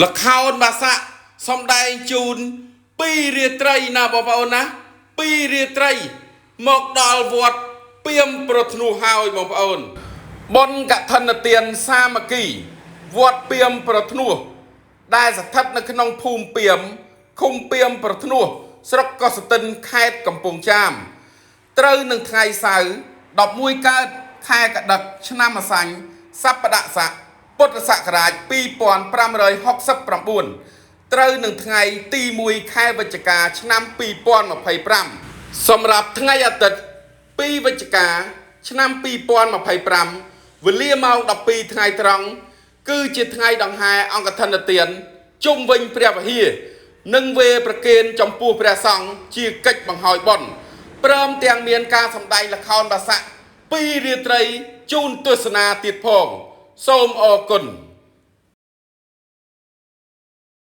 ល្ខោនបាសាក់សំដែងជូនពីររាត្រីណាបងប្អូនណាពីររាត្រី មកដល់វត្តពាមប្រធ្នោះហើយបងប្អូនបុណ្យកឋិនទានសាមគ្គីវត្តពាមប្រធ្នោះដែលស្ថិតនៅក្នុងភូមិពាមឃុំពាមប្រធ្នោះស្រុកកោះសតិនខេត្តកំពង់ចាម ត្រូវនឹងថ្ងៃសៅរ៍11កើតខែកដិកឆ្នាំម្សាញ់សប្តាហ៍ស័កពុទ្ធសករាជ2569ត្រូវនឹងថ្ងៃទី1ខែវិច្ឆិកាឆ្នាំ2025សម្រាប់ថ្ងៃអាទិត្យ2វិច្ឆិកាឆ្នាំ2025វេលាម៉ោង12ថ្ងៃត្រង់គឺជាថ្ងៃដង្ហែអង្គធនទានជុំវិញព្រះវិហារនិងវេប្រគេនចំពោះព្រះសង្ឃជាកិច្ចបង្ហើយបុណ្យ ព្រមទាំងមានការសម្ដែងល្ខោនបាសាក់ពីររាត្រីជូនទស្សនាទៀតផង សូមអរគុណ